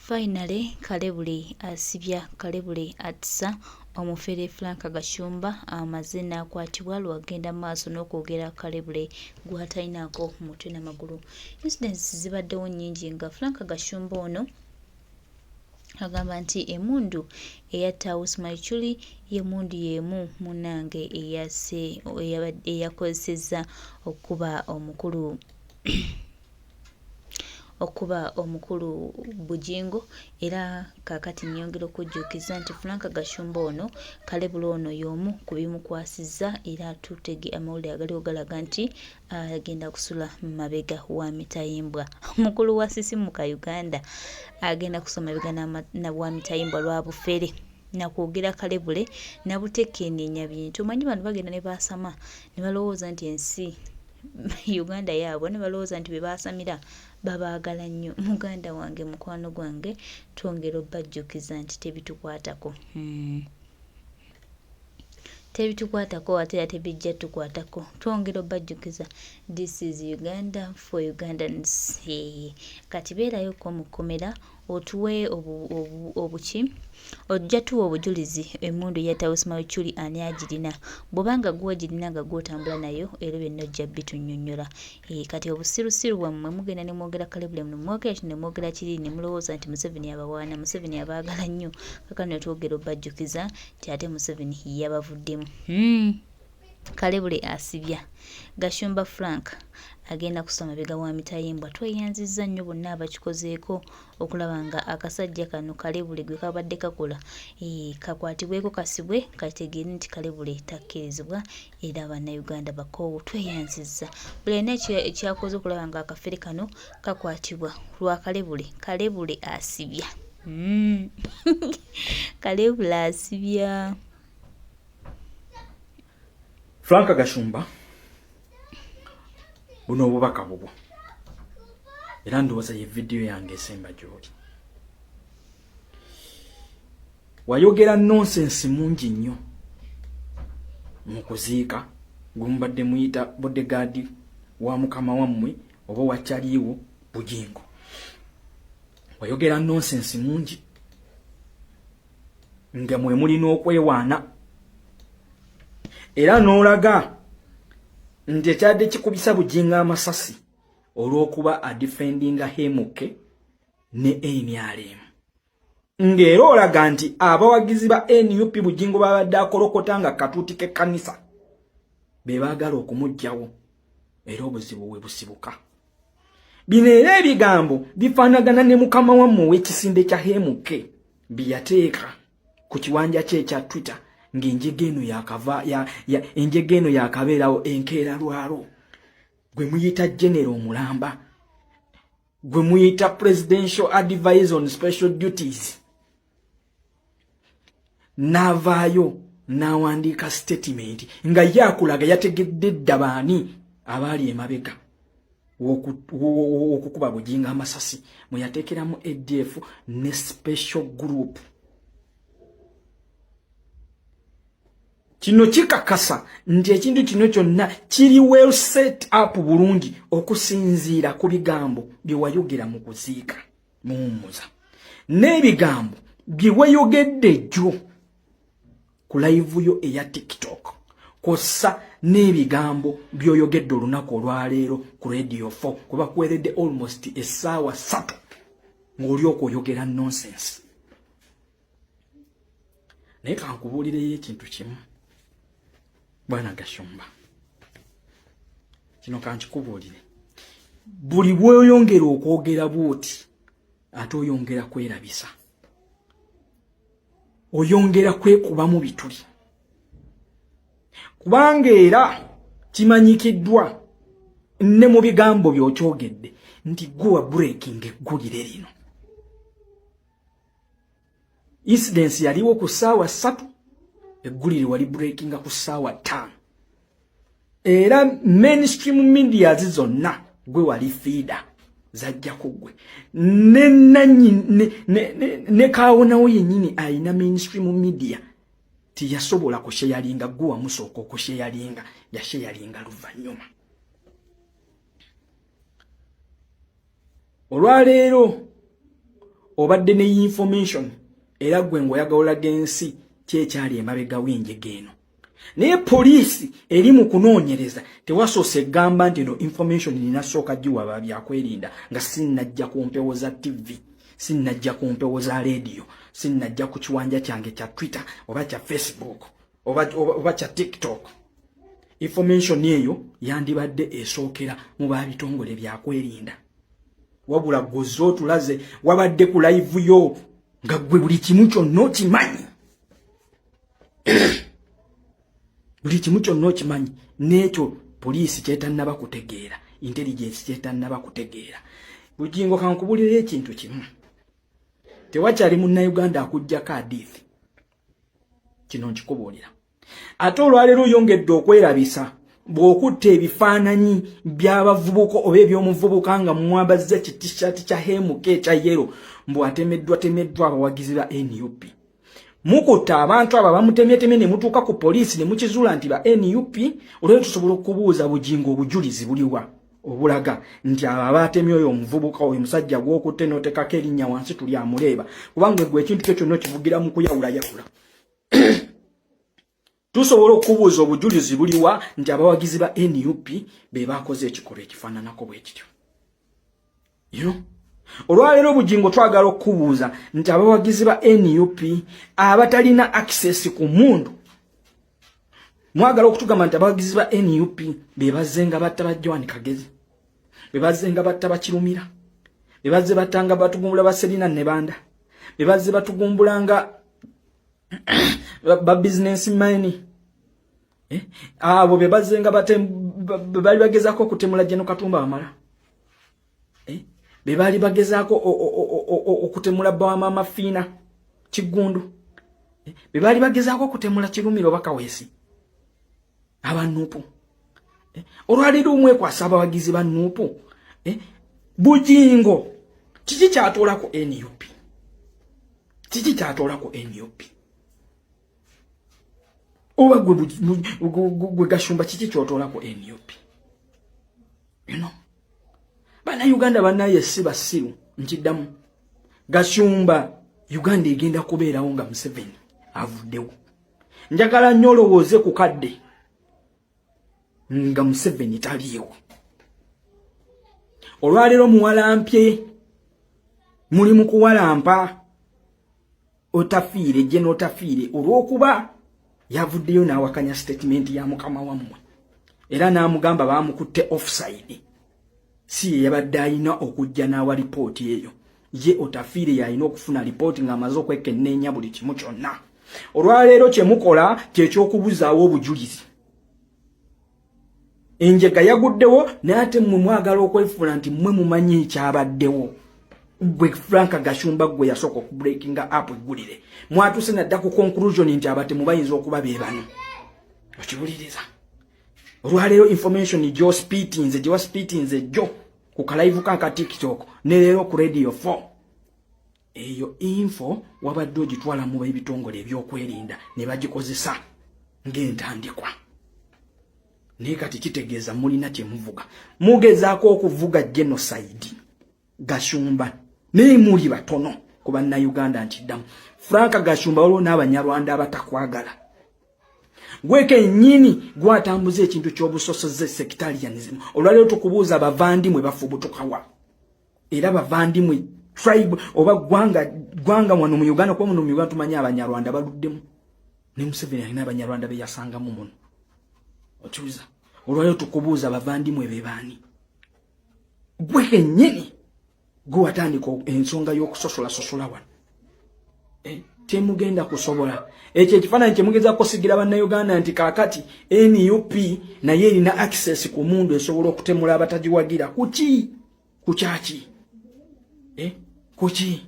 Finally Kalebule asibya Kalebule attisa omufere Frank Gashumba amaze n'akwatibwa lwagenda maaso n'okwogera Kalebule gw'atalinaako mutwe na magulu. Incidents zibaddewo nnyingi nga Frank Gashumba ono agamba nti emmundu eyatta Usman Ichuli y'emmundu y'emu munnange eyasse eyakozesezza okukuba omukulu okuba omukulu Bugingo era kaakati nnyongera okujjukiza nti Frank Gashumba ono kalebula ono y'omu ku bimukwasizza era tutege amawulire agaliwo galaga nti agenda kusula mabega wa mitayimbwa. Omukulu wa Sisimuka Uganda agenda kusula mabega wa mitayimbwa lwa bufere nakwogera kalebule nabutekeneenya bintu. Omanyi bano bagenda ne baasama ne balowooza nti ensi Uganda yaabwe ne balowooza nti be baasamira babaagala nnyo. Muganda wange, mukwano gwange, twongera obbajjukiza nti tebitukwatako. Tebitukwatako ate era tebijja tukwatako. Twongera obbajjukiza this is Uganda for Ugandans. Hey. Kati beerayoko mu kkomera otuwe obuki ojja tuwa obujulizi emmundu eya Tawes Mawuchuli ani agirina bw'oba nga gwe ogirina nga gwe otambula nayo era byonna ojja bitunyonnyola. Eh, kati obusirusiru bwammwe mugenda ne mwogera kalebulemu ne mwogera kino ne mwogera kiri ne mulowooza nti Museveni abawaana Museveni abaagala nnyo kakano ne twogera obajjukiza nti ate Museveni yabavuddemu. Kalebule asibya. Gashumba Frank agenda kusa mabega wa mitayimbwa. Tweyanzizza nnyo bonna abakikozeeko okulaba nga akasajja kano Kalebule gwe kabadde kakola eh, kakwatibweko kasibwe kategeere nti Kalebule takkirizibwa era Bannayuganda bakoowu. Tweyanzizza buli alina ekyakoze okulaba nga akafere kano kakwatibwa lwa Kalebule. Kalebule asibya. Kalebule asibya. Frank Gashumba buno obubaka bubwo era ndowooza ye vidiyo yange esemba gy'oli wayogera nonsense mungi nnyo mu kuziika gwe mubadde muyita bodegaadi wa mukama wammwe oba wakyaliiwo Bugingo wayogera nonsense mungi nga mwe mulina okwewaana era n'olaga nti ekyadde kikubisa Bugingo amasasi olw'okuba adifendinga hemuke ne NRM ng'era olaga nti abawagizi ba NUP Bugingo babadde akolokota nga katuuti k'ekkanisa be baagala okumuggyawo era obuzibu we busibuka. Bino era ebigambo bifaanagana ne mukama wammwe ow'ekisinde kya hemuke bye yateeka ku kiwanja kye ekya Twitter ng'enjega eno yakava enjega eno yakabeerawo enkeera lwalo gwe muyita genero omulamba gwe muyita presidential advisor on special duties n'avaayo n'awandiika statement nga ye akulaga yategedde dda baani abaali emabega wokukuba Bugingo amasasi mwe yateekeramu ADF ne special group. Kino kikakasa nti ekintu kino kyonna kiri well set up bulungi okusinziira ku bigambo bye wayogera mu kuziika muwummuza n'ebigambo bye wayogedde jjo ku live yo eya TikTok kw'ossa n'ebigambo by'oyogedde olunaku olwaleero ku Radio 4 kwe bakuweeredde almost essaawa 3 ng'oli okwoyogera nonsense. Naye kankubuulireyo ekintu kimu bwana Gashumba, kino kankikubuulire, buli bw'oyongera okwogera bw'oti ate oyongera kwerabisa, oyongera kwekubamu bituli, kubanga era kimanyikiddwa ne mu bigambo by'okyogedde nti gwe wa breaking eggulire lino. Incidence yaliwo ku ssaawa 3, eggulire wali breakinga ku ssaawa 5, era mainstream medias zonna gwe wali feeder zajja ku ggwe ne nanyi ne kaawonawo yennyini alina mainstream media tiyasobola kusheyalinga, gwe wamusooka okusheyalinga, yasheyalinga luvannyuma. Olwaleero Obadde ne information, era gwe ng'oyagala olaga ensi kyekyali emabega w'enjega eno, naye poliisi eri mu kunoonyereza. Tewasoose egamba nti no information nina sooka giwaba byakwerinda nga sinnajja ku mpewo za TV, sinnajja ku mpewo za leediyo, sinnajja ku kiwanja kyange kya Twitter oba kya Facebook oba kya TikTok. Information eyo yandibadde esookera mu babitongole byakwerinda, wabula gwoze otulaze wabadde ku live yo nga gwe buli kimu kyonna okimanyi, buli kimu kyonna okimanyi. N'ekyo poliisi kyetannaba kutegeera, intelligence kyetannaba kutegeera. Bugingo, kankubulira ekintu kimu: tewakyali Munnayuganda akugjako adiithi. Kino nkikubuulira. Ate olwaleero oyongedde okwerabisa bw'okutta ebifaananyi by'abavubuka oba ebyomuvubuka nga mwambazza kitishaati kya hemuka ekya yellow, mbu atemeddwa temeddwa abawagizi ba NUP. Mukutta abantu abo bamutemyetemye ne mutuuka ku poliisi ne mukizuula nti ba NUP. Olwero tusobola okubuuza Bugingo, obujulizi buliwa obulaga nti abo abatemye oyo omuvubuka, oyo musajja gwokutte n'otekako erinnya wansi tuli amuleeba? Kubanga gwe ekintu kyo kyonna okivugira mu kuyawulayawula. Tusobola okubuuza, obujulizi buliwa nti abawagizi ba NUP be bakoze ekikolwa ekifaananako bwe kityo? Olwaleero Obugingo twagala okukubuuza nti abawagizi ba NUP abatalina access ku mundu, mwagala okutugamba nti abawagizi ba NUP be bazzenga batta ba Joan Kagezi, be bazzenga batta Bakirumira, be bazze battanga batugumbula ba Serina Nebanda, be bazze batugumbulanga ba businessman, eh? Abo be bazzenga bali bagezaako okutemula Jeno Katumba Wamala, eh? Be baali bagezaako okutemula bawamaama Fiina Kiggundu, eh? Be baali bagezaako okutemula Kirumira oba Kaweesi aba NUP? Olwaleero omwekwasa abawagizi ba NUP. Bugingo, kiki kyatoolako NUP? Kiki kyatoolako NUP? Oba gwe Gashumba, kiki kyotoolako NUP? Bannayuganda bannaye si basiru. Nkiddamu, Gashumba, Uganda egenda kubeerawo nga Museveni avuddewo. Njagala nnyo olowooze ku kadde nga Museveni taliiwo. Olwaleero muwalampye, muli mu kuwalampa Otafiire gye n'Otafiire olw'okuba yavuddeyo n'awakanya statement ya mukama wammwe, era n'amugamba baamukutte offside, si ye yabadde alina okujja n'awa lipooti eyo. Ye Otafiire yalina okufuna lipooti ng'amaze okwekenneenya buli kimu kyonna. Olwaleero kye mukola kyekyokubuzaawo obujulizi. Enjega yaguddewo, naye ate mmwe mwagala okwefuula nti mmwe mumanyi ekyabaddewo. Gwe Frank Gashumba, gwe yasooka okubreakinga up eggulire, mwatuuse nadda ku conclusion nti abatemu bayinza okuba be bano. Okiwuliriza? Olwaleero information gyospiitinze, gyewaspiitinze jjo ku kalive ka TikTok ne leero ku Radio 4, eyo info wabadde ogitwala mu ebitongole ebyokwerinda ne bagikozesa ng'entandikwa. Naye kati kitegeeza mulina kyemuvuga, mugezaako okuvuga genocide, Gashumba, naye muli batono ku Bannayuganda. Nkiddamu, Frank Gashumba, waliwo n'Abanyarwanda abatakwagala. Gwe kennyini gwatambuza ekintu ky'obusosoze, sectarianism. Olwaleero tukubuuza, bavandimwe bafubutukawa? Era bavandimwe tribe oba gwanga gwanga wano mu Uganda? Kuba muno mu Uganda tumanyi Abanyarwanda baluddemu, ne Museveni alina Abanyarwanda be yasangamu muno. Okibuza, olwaleero tukubuuza, bavandimwe be baani? Gwe kennyini gwe watandika ensonga y'okusosolasosola wano, eh, temugenda kusobola. Ekyo ekifaananyi kyemugezako sigira Bannayuganda nti kaakati NUP naye erina access ku mundu, esobola okutemula abatagiwagira, kuki? Kukyaki, eh? Kuki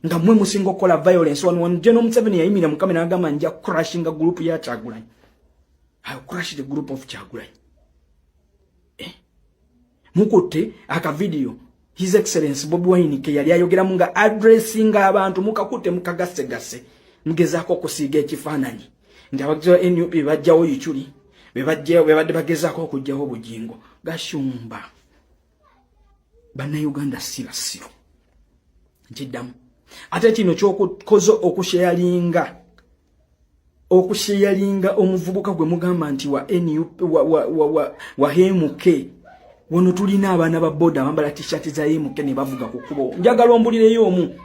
nga mmwe musinga okukola violence wano? Wano General Museveni yayimirira mu kamera n'agamba, "Nja crashinga group ya Kyagulanyi. I will crash the group of Kyagulanyi." Eh? Mukutte akavidiyo His Excellence Bobi Wine ke yali ayogeramu nga addressinga abantu, mukakutte mukagasegase, mugezaako okusiiga ekifaananyi nti abagizi ba NUP bajjawo Ichuli, bebadde bagezaako okuggyawo Bugingo. Gashumba, Bannayuganda si basiru. Nkiddamu, Ate kino kyokukoze okusharinga omuvubuka gwe mugamba nti wa NUP, wa MK. Wano tulina abaana ba boda abambala t-shirt za MK ne bavuga ku kkubo. Njagala ombulireyo omu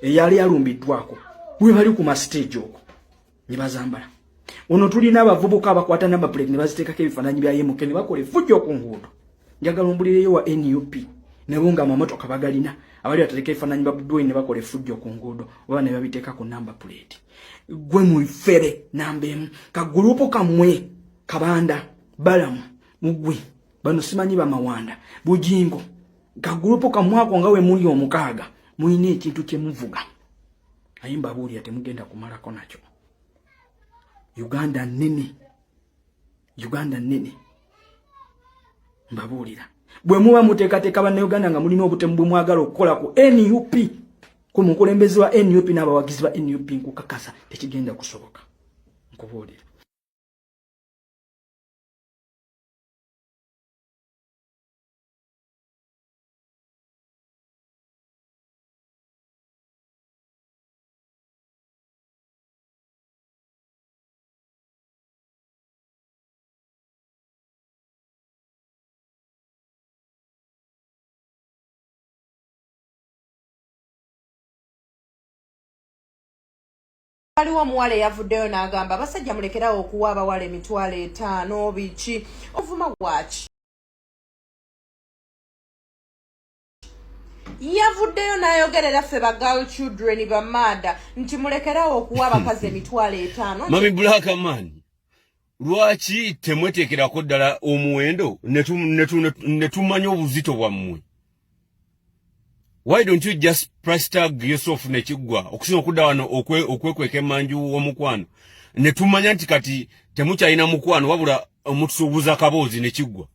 eyali alumbiddwako bwe bali ku mastage okwo ne bazambala. Wano tulina abavubuka abakwata number plate ne baziteekako ebifaananyi bya MK ne bakola effujjo ku nguudo. Njagala ombulireyo wa NUP nabo nga amamotoka bagalina abali batereka ebifaananyi ba Bobi Wine ne bakola effujjo ku nguudo oba ne babiteeka ku number plate. Gwe mufere namba emu, kagulupu kammwe Kabanda, Balamu, Mugwi, bano simanyi Bamawanda, Bujingo, kagulupu kammwe ako nga we muli omukaaga mulina ekintu kye muvuga. Naye mbabuulira temugenda kumalako nakyo. Uganda nnene, Uganda nnene, mbabuulira. Bwe muba muteekateeka Bannayuganda nga mulina obutemu bwe mwagala okukola ku NUP, ku mukulembeze wa NUP n'abawagizi ba NUP, nkukakasa tekigenda kusoboka, nkubuulira. Waliwo omuwala eyavuddeyo n'agamba abasajja mulekerawo okuwa abawala 50,000 biki ovuma waki. Yavuddeyo n'ayogerera ffe ba girl children bamaada nti mulekerawo okuwa abakazi 50,000. Mami Black Man, lwaki temweteekerako ddala omuwendo ne tumanya obuzito bwammwe? Why don't you just price tag yourself nekiggwa, okusinga okudda wano okwekweka emanju w'omukwano ne tumanya nti kati temukyalina mukwano wabula omutusuubuza kaboozi nekiggwa?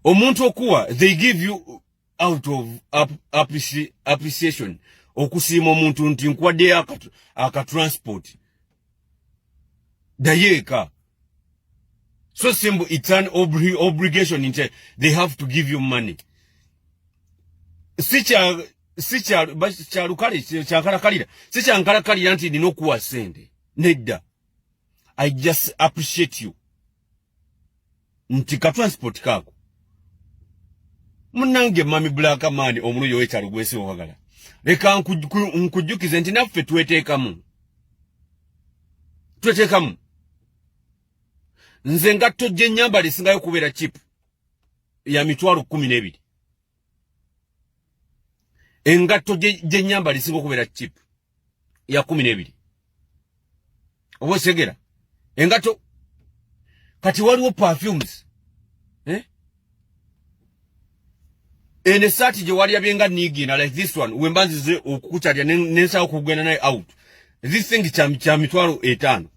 Omuntu okuwa, they give you out of appreciation, okusiima omuntu nti nkuwaddeyo aka transport ddayo eka. So simple, it's an obligation nti they have to give you money. Si kya si kya kyalukale kyankalakalira, si kyankalakalira nti nina okuwa sente, nedda. I just appreciate you nti ka transport kaako. Munnange Mami Black Man, omuluyi ow'ekyalo gwesi owagala, leka nkujjukize nti naffe tweteekamu, tweteekamu. Nze engatto gye nnyambala esingayo kubeera cheap ya 120,000. Engatto gye nnyambala esinga okubeera cheap ya 12, oba osegera engatto. Kati waliwo perfumes, eh? Eno esaati gye walirabye nga niigina like this one, wemba nzize okukukyalya nensawo okugenda naye out, this thing kya 50,000.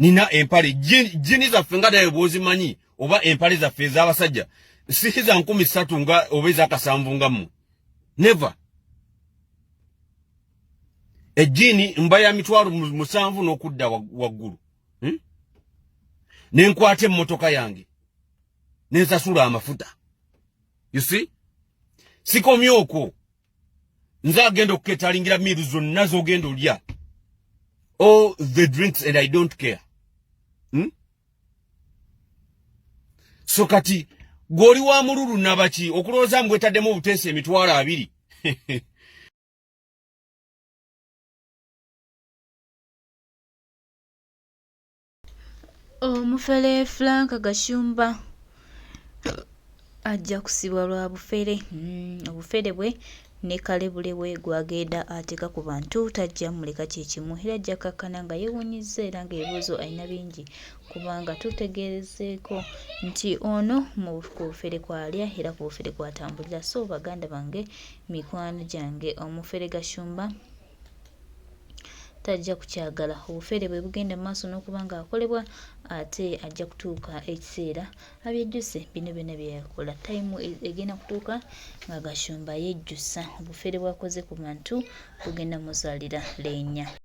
Nina empale, jean zaffe nga naye bw'ozimanyi, oba empale zaffe ez'abasajja si za 3,000 nga oba ezakasanvu nga mmwe, never. Ejjiini mba ya 70,000 n'okudda waggulu, Nenkwata emmotoka yange nensasula amafuta. You see, sikomye okwo, nze agenda okuketalingira meal zonna z'ogenda olya, all the drinks, and I don't care, So kati gw'oli wa mululu nabaki okulowooza mbu wetaddemu obuteesa 20,000? Omufere Frank Gashumba ajja kusibwa lwa bufere, obufere bwe ne kalebule bwe gw'agenda ateeka ku bantu tajja muleka kye kimu, era ajja kkakkana nga yeewuunyizza era ng'ebibuuzo alina bingi, kubanga tutegeerezeeko nti ono mu ku bufere kw'alya era ku bufere kw'atambulira. So baganda bange, mikwano gyange, omufere Gashumba tajja kukyagala obufere bwe bugenda mu maaso n'okuba ng'akolebwa, ate ajja kutuuka ekiseera abyejjuse bino byonna bye yakola. Tayimu egenda kutuuka nga Gashumba yejjusa obufere bw'akoze ku bantu, bugenda muzaalira leenya.